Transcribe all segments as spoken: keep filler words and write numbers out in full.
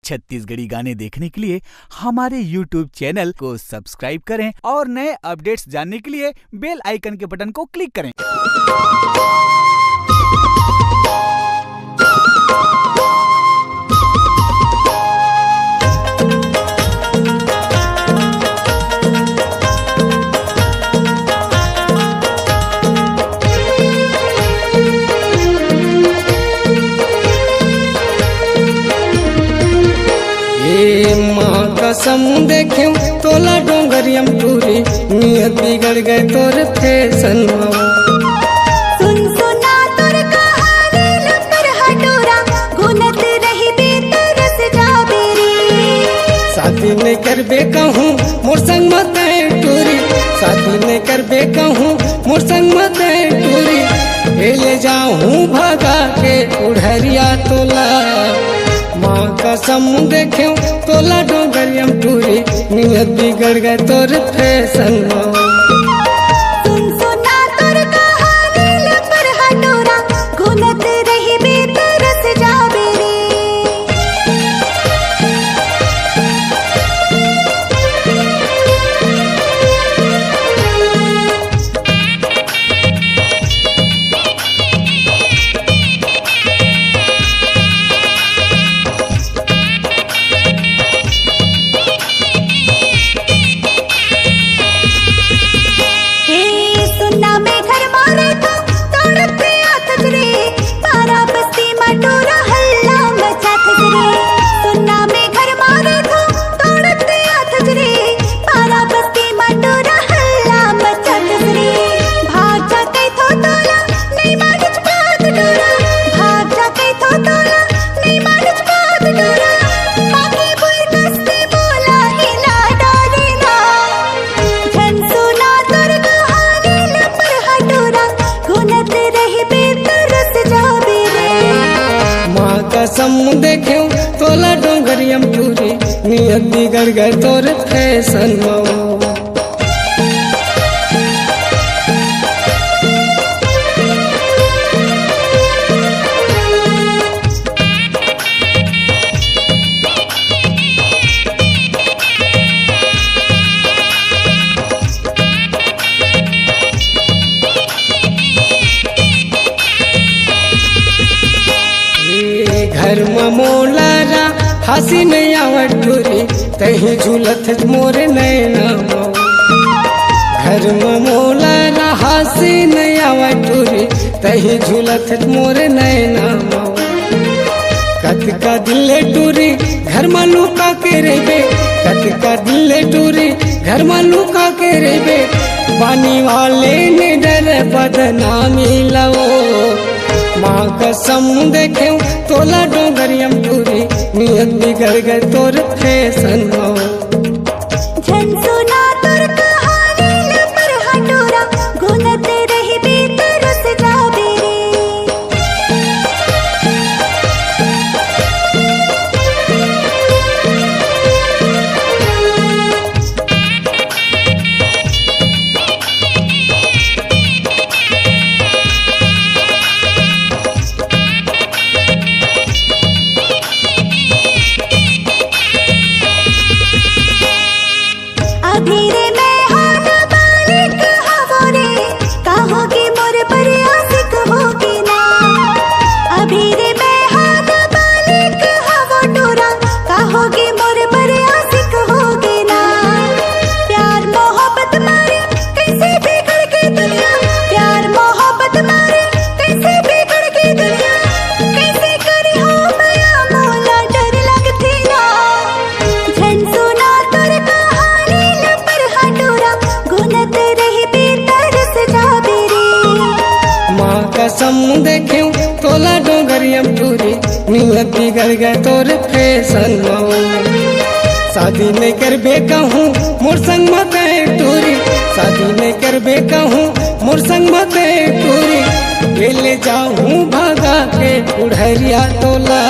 छत्तीसगढ़ी गाने देखने के लिए हमारे YouTube चैनल को सब्सक्राइब करें और नए अपडेट्स जानने के लिए बेल आइकन के बटन को क्लिक करें। ए माँ कसम देखेंव तोला डोंगरिया म टूरी, नियत बिगड़ गे तोर फैशन म। सुन सुना तोर कहानी लपर हटोरा, घुनत रहिबे तरस जाबे रे। शादी नइ करबे कहूँ मोर संग म तैं टूरी, शादी नइ करबे कहूँ मोर संग म तैं टूरी, ए ले जाहूँ भगा के उड़हरिया तोला। माँ कसम देखेंव तोला डोंगरिया म टूरी, नियत बिगड़ गे तोर फैशन म। सुन सुना तोर कहानी लपर हटोरा, घुनत रहिबे तरस जाबे रे। ए सुना मैं घर मारे तो तोड़ते आथस रे, पारा बस्ती म टूरा हल्ला मचाथस रे। सुना मैं घर मारे तो तोड़ते आथस रे, पारा बस्ती म टूरा हल्ला मचाथस रे। भाग जा कहिथों तोला नइ मानच बात टूरा, भाग जा कहिथों तोला नइ मानच बात टूरा। बाकी बुर कस्ती बोला हिला डारे ना। झन सुना तोर कहानी लपर हटोरा, घुनत रहिबे तरस जाबे रे। माँ कसम देखेंव तोला डोंगरिया म टूरी, नियत बिगड़ गे तोर फैशन म। ए घर म मोला रा हँसी नइ आवत टूरी, तहीं झूलत हस मोरे नैना म। घर म मोला रा हँसी नइ आवत टूरी, तहीं झूलत हस मोरे नैना म। कतका दिन ले टूरी घर म लुका के रहिबे, कतका दिन ले टूरी घर म लुका के रहिबे। पानी वाले ने डर बदनामी लवो, माँ कसम देखेंव तोला डोंगरिया म टूरी, नियत बिगड़ गे तोर फैशन म। झन सुना तोर कहानी लपर हटोरा, घुनत रहिबे तरस जाबे रे। अभी रे मैं हा नाबालिग हवों रे, कहोगे मोर बर आशिक होगे ना। अभी रे मैं हा नाबालिग हवों टूरा, कहोगे मोर बर आशिक होगे ना। प्यार मोहब्बत मारे कइसे बिगड़ गे दुनिया, प्यार मोहब्बत मारे कइसे बिगड़ गे दुनिया। कइसे करिहों मया मोला डर लगथे ना। झन सुना तोर कहानी लपर हटोरा, घुनत रहिबे तरस जाबे रे। माँ कसम देखेंव तोला डोंगरिया म टूरी, नियत बिगड़ गे तोर फैशन म। शादी नइ करबे कहूँ मोर संग म तैं टूरी, शादी नइ करबे कहूँ मोर संग म तैं टूरी, ए ले जाहूँ भगा के उड़हरिया तोला।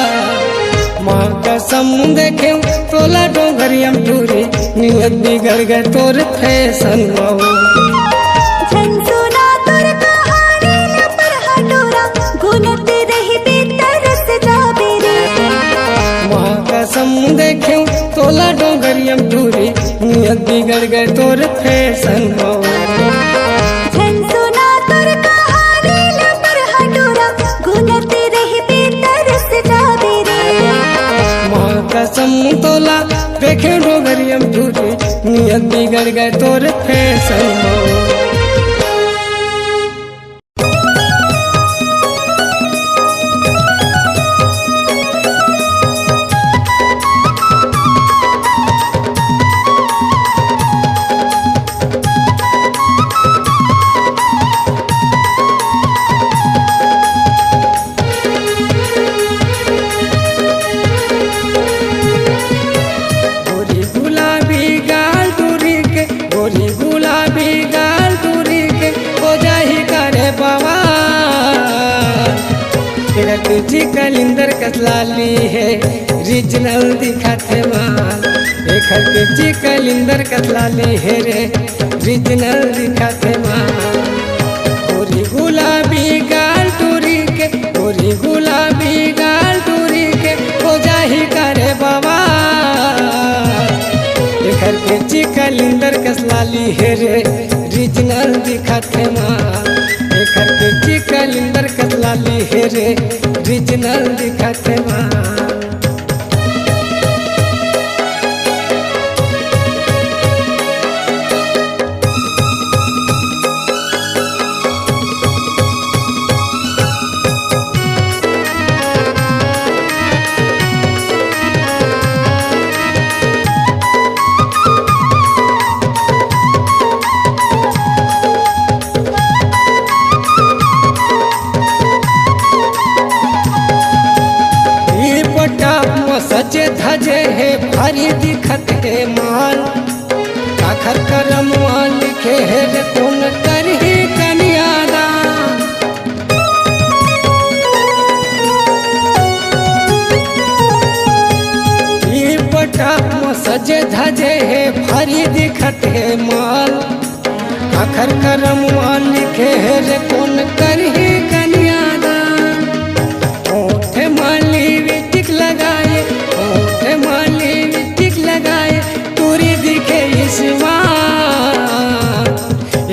माँ कसम देखेंव तोला डोंगरिया म टूरी, नियत बिगड़ गे तोर फैशन म। झन सुना तोर कहानी लपर हटोरा, घुनत रहिबे तरस जाबे रे। माँ कसम देखेंव तोला डोंगरिया म टूरी, नियत बिगड़ गे तोर फैशन म। झन सुना तोर कहानी ले पर हटूरा, गुनत रहिबे तरस जाबे रे। माँ कसम तोला देखेंव डोंगरिया म टूरी, नियत बिगड़ गे तोर फैशन म। गोरी गुलाबी गाल टूरी के, गोरी गुलाबी गाल टूरी के, हो जाही करे बवाल। एकर के चिकलिंदर कस लाली हे, रीजनल दिखत हे माल। एकर के चिकलिंदर कस लाली हे रे, रीजनल दिखत हे माल। गोरी गुलाबी गाल टूरी के, गोरी गुलाबी गाल टूरी के, हो जाही करे बवाल। एकर के चिकलिंदर कस लाली हे रे, रीजनल दिखत हे माल। एकर के चिकलिंदर कस लाली हे रे, रीजनल दिखत हे माल। टिप टॉप म सजे धजे हे, भारी दिखत हे माल। काखर करम म लिखे हे रे, कोन करही कन्यादान। टिप टॉप म सजे धजे हे, भारी दिखत हे माल। काखर करम म लिखे हे रे, कोन करही कन्यादान। ओठ म लिपस्टिक लगाए, ओठ म लिपस्टिक लगाए, टूरी दिखे ईसवान।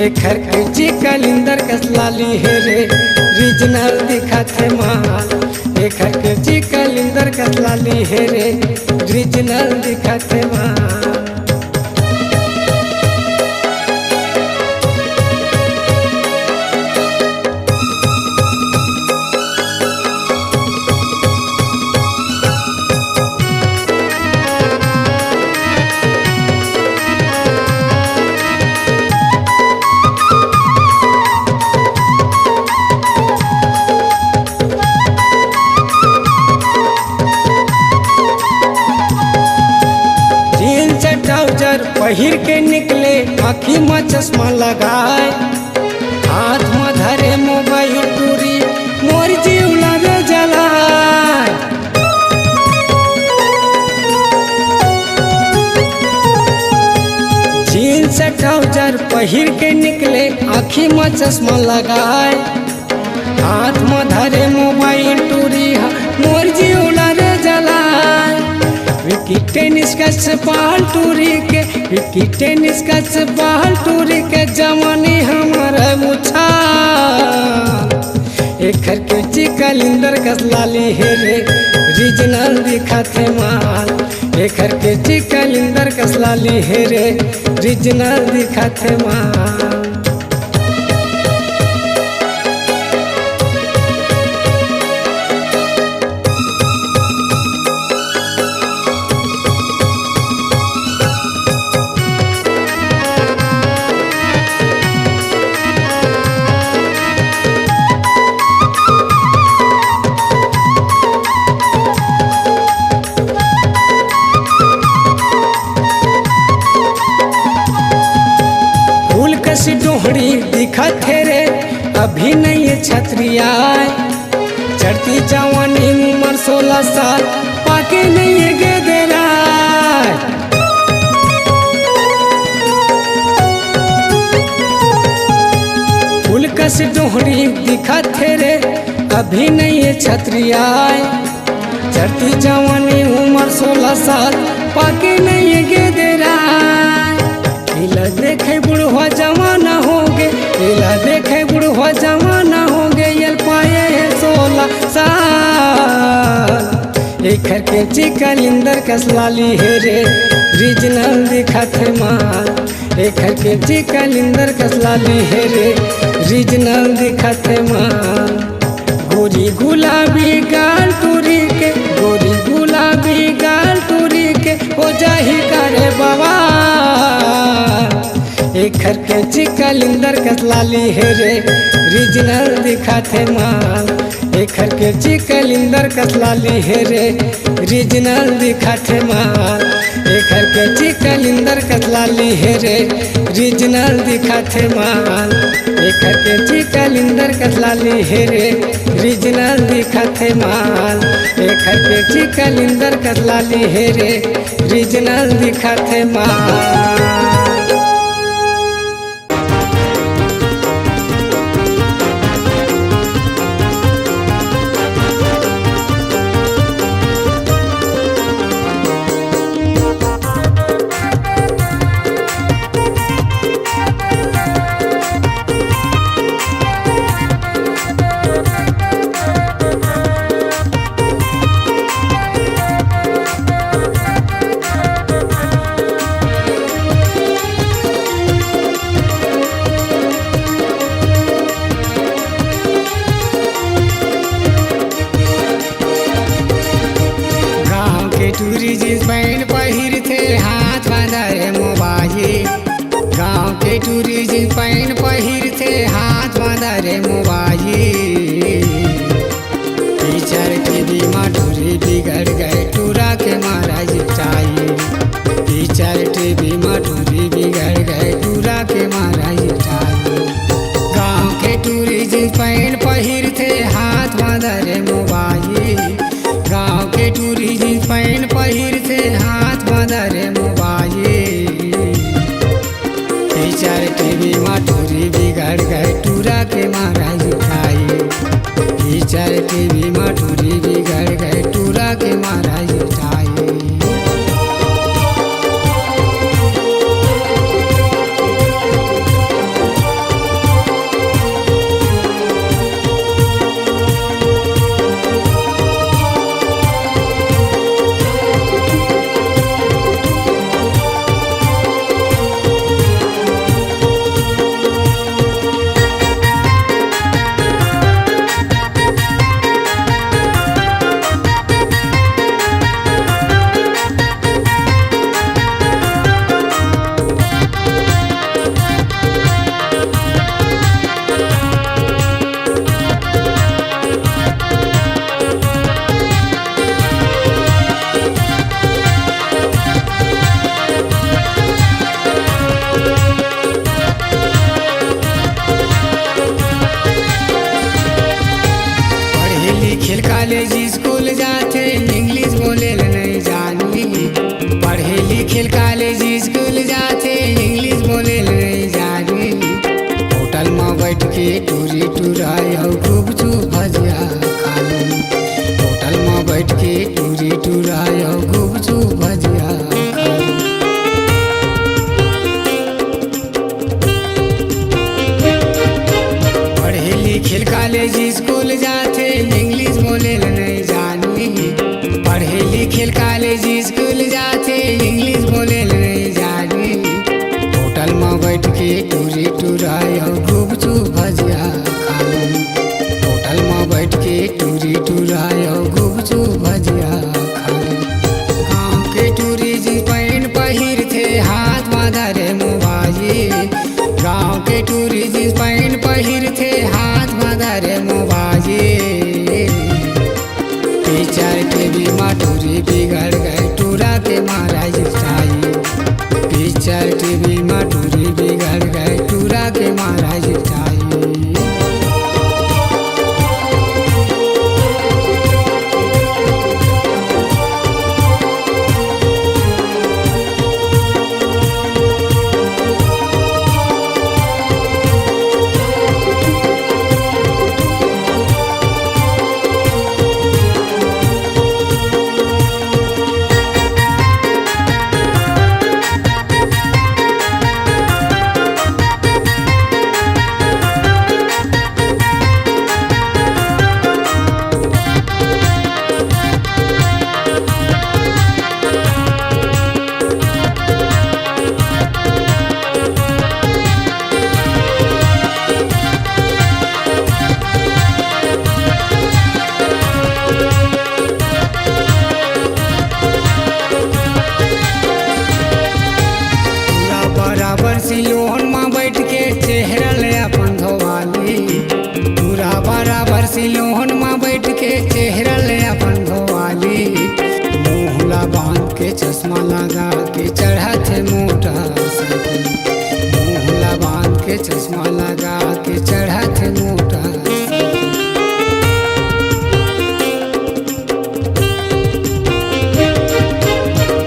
एकर के चिकलिंदर कस लाली हे रे, रीजनल दिखत हे माल। एकर के चिकलिंदर कस लाली हे रे, रीजनल दिखत हे माल। जींस ट्राउजर पहिर के निकले, आँखी म चश्मा लगाए, हाथ म धरे मोबाइल टूरी, मोर जीव ला रे जलाए। जींस ट्राउजर पहिर के निकले, आँखी म चश्मा लगाए, हाथ म धरे मोबाइल टूरी ह, मोर जीव ला रे जलाए। विकी टेनिस कस बाल टूरी के, विकी टेनिस कस बाल टूरी के, जवानी हमर मुछा। एकर के चिकलिंदर कस लाली हे रे, रीजनल दिखत हे माल। एकर के चिकलिंदर कस लाली हे रे, रीजनल दिखत हे माल। फूल कस डोहड़ी दिखत हे रे, अभी नइ ये छतरी आय। चढ़ती जवानी उमर सोलह साल, पाके नइ ये गेदेराय। फूल कस डोहड़ी दिखत हे रे, अभी नइ ये छतरी आय। चढ़ती जवानी उमर सोलह साल, पाके नहीं गे देरा। एला देखे बुढ़वा जमाना हो गे, एला देखे बुढ़वा जमाना हो गे, यल पाए हे सोलह साल। एखर के चिकलिंदर कस लाली हे रे, रीजनल दिखत हे माल। एखर के चिकलिंदर कस लाली हे रे, रीजनल दिखत हे माल। गोरी गुलाबी गाल टूरी के, गोरी गुलाबी गाल टूरी के, हो जाही करे बवाल। एखर के चिकलिंदर कस लाली हे रे, रीजनल दिखत हे माल। एखर के चिकलिंदर कस लाली हे रे, रीजनल दिखत हे माल। एखर के चिकलिंदर कस लाली हे रे, रीजनल दिखत हे माल। एखर के चिकलिंदर कस लाली हे रे, रीजनल दिखत हे माल। एखर के चिकलिंदर कस लाली हे रे, रीजनल दिखत हे माल। गाँव के टूरी जींस पैंट पहिरथे, हाथ बांधा रे मोबाइल। गाँव के टूरी जींस पैंट पहिरथे, हाथ बांधा रे मोबाइल। पिक्चर टीवी मा टूरी बिगड़ गे, टूरा के मारा स्टाइल। पिक्चर टीवी मा टूरी बिगड़ गे, टूरा के मारा स्टाइल। गाँव के टूरी जींस पैंट पहिरथे, हाथ बांधा रे मोबाइल। गाँव के टूरी जींस पैंट पहिरथे, हाथ बांधा रे मोबाइल। पिक्चर टीवी मा टूरी बिगड़ गे, टूरा के मारा स्टाइल। पिक्चर टीवी मा टूरी बिगड़ गे, टूरा के मारा स्टाइल। पढ़े लिखे ल कॉलेज स्कूल जाथे, इंग्लिश बोले ल नहीं जानी। पढ़े लिखे ल कॉलेज स्कूल जाथे, इंग्लिश बोले ल नहीं जानी। होटल म बैठ के टूरी टुराय अउ गुपचुप भजिया खालू। होटल म बैठ के टूरी टुराय अउ गुपचुप भजिया खालू। पढ़े लिखे ल कॉलेज स्कूल जाथे, इंग्लिश बोले ल नहीं जानी। पढ़े लिखे ल कॉलेज स्कूल जाथे, इंग्लिश बोले ल नहीं जानी। होटल म बैठ के टूरी टुराय अउ गुपचुप भजिया खालू। होटल म बैठ के टूरी टुराय अउ गुपचुप भजिया खालू। गाँव के टूरी जींस पैंट पहिरथे, हाथ बांधा रे मोबाइल। गाँव के टूरी जींस पैंट पहिरथे, हाथ बांधा रे मोबाइल। पिक्चर टीवी मा टूरी बिगड़ गे, टूरा के मारा स्टाइल। पिक्चर टीवी मा टूरी बिगड़ गे, टूरा के मारा स्टाइल। लगा के चढ़त हे मोटरसाइकिल, मुंह ला बांध के चश्मा लगा के चढ़त हे मोटरसाइकिल।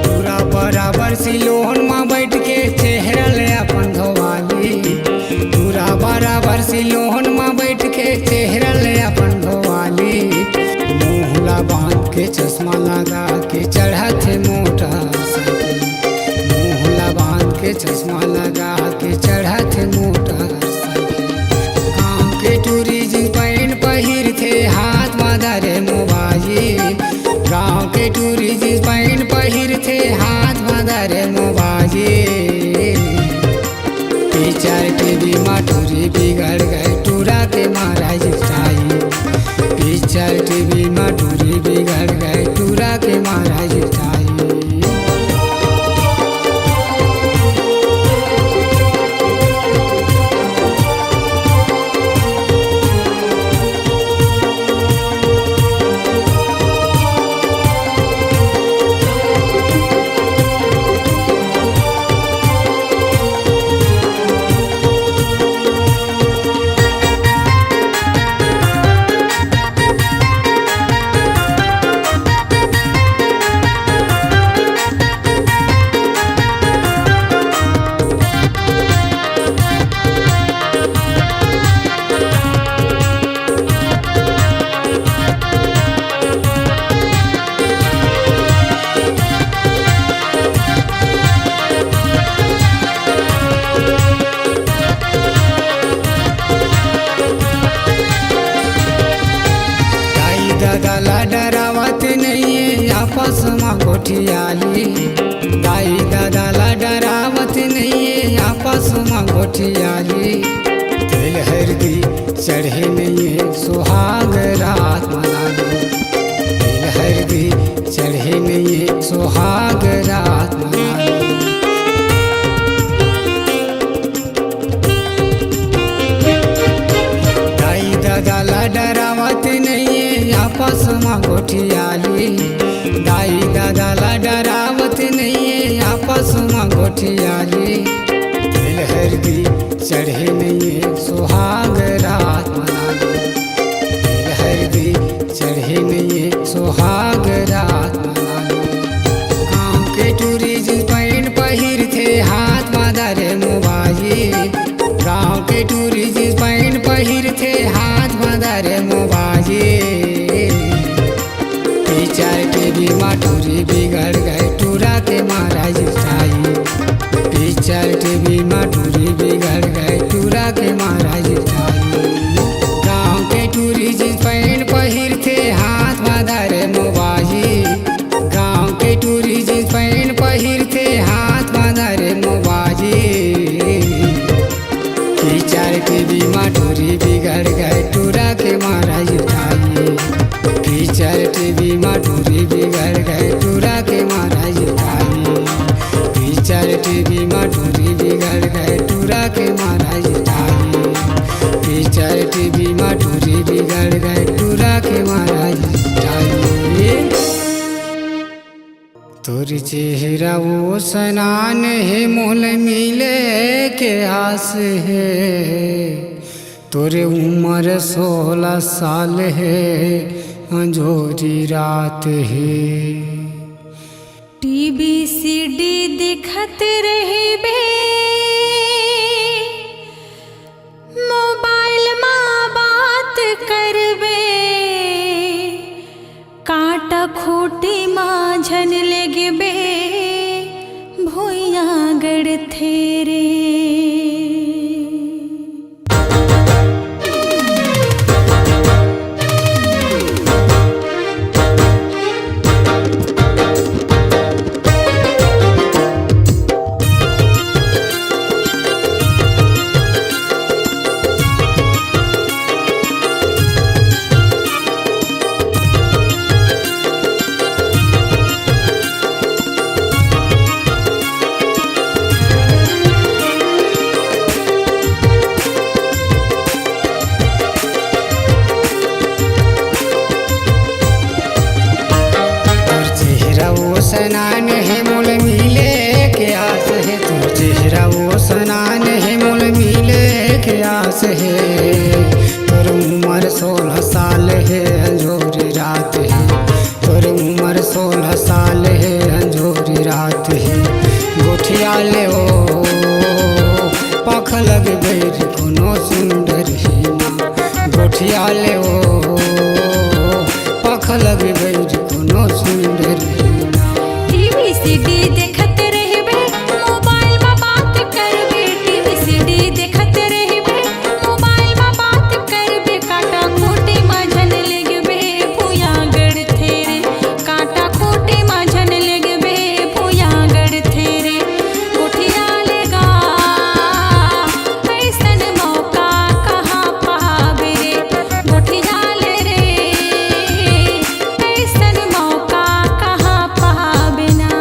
टूरा बराबर सिलोन म बैठ के चेहरा ले अपन धोवाली, टूरा बराबर सिलोन म बैठ के चेहरा ले अपन धोवाली। मुंह ला बांध के चश्मा लगा के चढ़त हे मोटरसाइकिल, मुंह ला बांध के चश्मा लगा के चढ़त हे मोटरसाइकिल। गाँव के टूरी जींस पैंट पहिरथे, हाथ म धरे मोबाइल। गाँव के टूरी जींस पैंट पहिरथे, हाथ म धरे मोबाइल। पिक्चर टीवी मा टूरी बिगड़ गे, टूरा के मारा स्टाइल। पिक्चर टीवी मा टूरी बिगड़ गे, टूरा के मारा स्टाइल। दाई ददा ला डरावत नइये, आपस म गोठियाली। दाई ददा ला डरावत नइये, आपस म गोठियाली। तेल हरदी चढ़े नइये, सुहाग रात मना लो। तेल हरदी चढ़े नइये, सुहाग रात मना लो। दाई ददा ला डरावत नइये, आपस म गोठियाली। दाई ददा ला डरावत नइये, आपस म गोठियाली। तेल हरदी चढ़े नइये, सुहाग रात मना लो। तेल हरदी चढ़े नइये, सुहाग रात मना लो। गाँव के टूरी जींस पैंट पहिरथे, हाथ म धरे मोबाइल। गाँव के टूरी जींस पैंट पहिरथे, हाथ म धरे मोबाइल। पिक्चर टीवी मा टूरी बिगड़ गे, टूरा के मारा स्टाइल। पिक्चर टीवी मा टूरी बिगड़ गे, टूरा के मारा स्टाइल। गाँव के टूरी जींस पैंट पहिरथे, हाथ म धरे मोबाइल। गाँव के टूरी जींस पैंट पहिरथे, हाथ म धरे मोबाइल। पिक्चर टीवी मा टूरी बिगड़ गे, टूरा के मारा स्टाइल। पिक्चर टीवी मा टूरी बिगड़ गे, टूरा के मारा स्टाइल। पिक्चर टीवी मा टूरी बिगड़ गे, टूरा के मारा स्टाइल। पिक्चर टीवी मा टूरी बिगड़ गे, टूरा के मारा स्टाइल। तोर चेहरा वो सनान हे, मोल मिले के आस हे। तोरे उम्र सोलह साल हे, अंजोरी रात हे। टीवी सीडी दिखत रहिबे, मोबाइल मा बात करबे, कांटा खूंटी मा झन लेगबे, भुइयां गड़थे रे। तोर चेहरा वो सनान हे, मोल हे। तोर उमर सोलह साल हे, अंजोरी रात हे। तोर उमर सोलह साल हे, अंजोरी रात हे। गोठिया ले ओ, पख लगबे रे कोनो सुंदर ही ना। गोठिया ले ओ, पख लगबे रे कोनो सुंदर ही ना। टीवी सीडी देखत रहिबे, मोबाइल म बात करबे। टीवी सीडी देखत रहिबे, मोबाइल म बात करबे। काटा खूंटी म झन लेगबे, भुइयां गड़थे रे। काटा खूंटी म झन लेगबे, भुइयां गड़थे रे। गोठिया ले गा, अइसन मौका कहाँ पाबे रे। गोठिया ले रे, अइसन मौका कहाँ पाबे ना।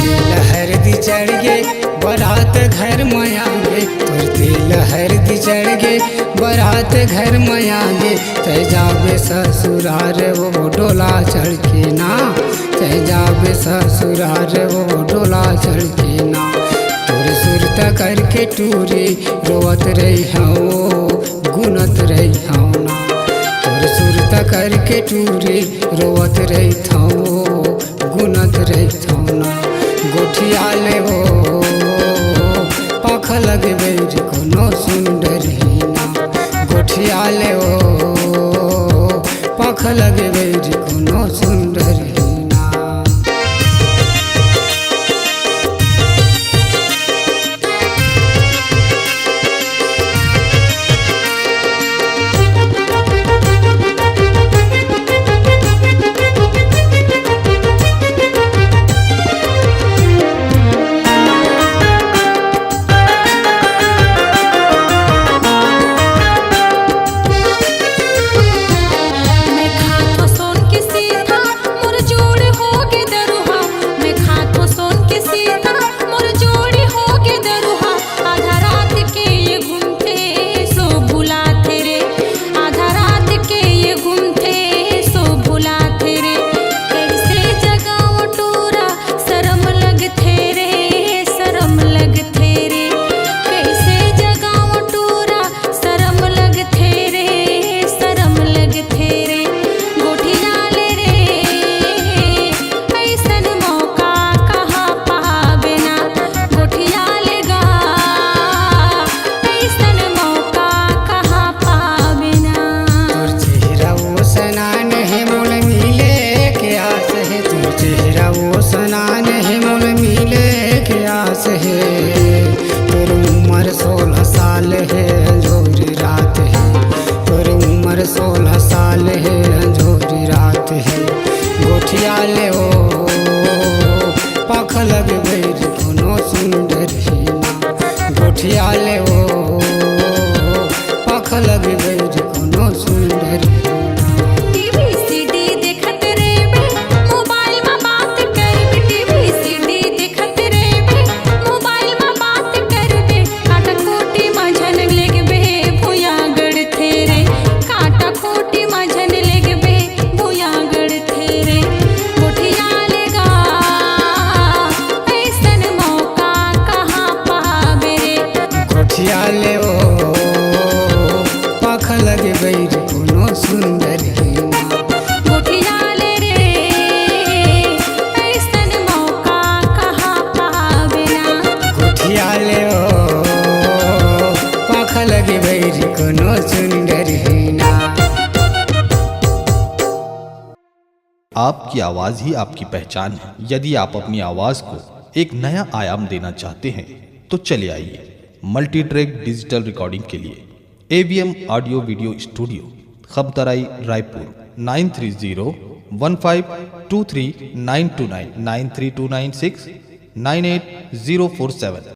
तेल हरदी चढ़ गे, बरात घर म आगे। तोर तेल हरदी चढ़ गे, बरात घर म आगे। तै जाबे ससुरार वो डोला चढ़ के ना। तै जाबे ससुरार वो डोला चढ़ के ना। तोर सुरता करके टूरी रोवत रहिहौं, गुनत रहिहौं ना। तोर सुरता करके टूरी रोवत रहिथौं, गुनत रहिथौं ना। गोठिया ले ओ, पख लगबे रे कोनो सुंदर ही ना। गोठिया ले ओ, पख लगबे रे कोनो सुंदर ही ना। मैं खाथों सोन के सीधा, मोर जोड़ होगे दरुहा। मैं खाथों सोन के सीधा, मोर जोड़ी होगे दरुहा। आधा रात के ये घूमथे, सो भुलाथे रे। आधा रात के ये घूमथे, सो भुलाथे रे। कइसे जगावं टूरा, सरम लगथे रे, सरम लगथे रे। कइसे जगावं टूरा, सरम लगथे रे, सरम लगथे रे। गोठिया ले रे, अइसन मौका कहाँ पाबे ना। गोठिया ले गा, अइसन मौका कहाँ पाबे ना। तोर चेहरा वो सनान हे, मोला मिले के आस हे। तोर चेहरा वो सनान हे, मोला मिले के आस हे। तोर उमर सोलह साल हे, अंजोरी रात हे। तोर उमर सोलह साल हे, अंजोरी रात हे। गोठिया ले ओ, पख लगबे रे कोनो सुंदर ही ना। गोठिया ले ओ, पख लगबे रे कोनो सुंदर ही ना। टीवी सीडी देखत रहिबे, मोबाइल म बात करबे। टीवी सीडी देखत रहिबे, मोबाइल म बात करबे। काटा खूंटी म झन लेगबे, भुइयां गड़थे रे। काटा खूंटी म झन लेगबे, भुइयां गड़थे रे। गोठिया ले गा, अइसन मौका कहाँ पाबे रे। गोठिया ले ओ, पख लगबे रे कोनो सुंदर ही ना। गोठिया ले रे, अइसन मौका कहाँ पाबे ना। गोठिया ले ओ, पख लगबे रे कोनो सुंदर ही ना। आपकी आवाज़ ही आपकी पहचान है। यदि आप अपनी आवाज़ को एक नया आयाम देना चाहते हैं, तो चले आइए मल्टी ट्रैक डिजिटल रिकॉर्डिंग के लिए A V M audio video studio, Khamtarai, Raipur, nine three zero one five two three nine two nine, nine three two nine six nine eight zero four seven.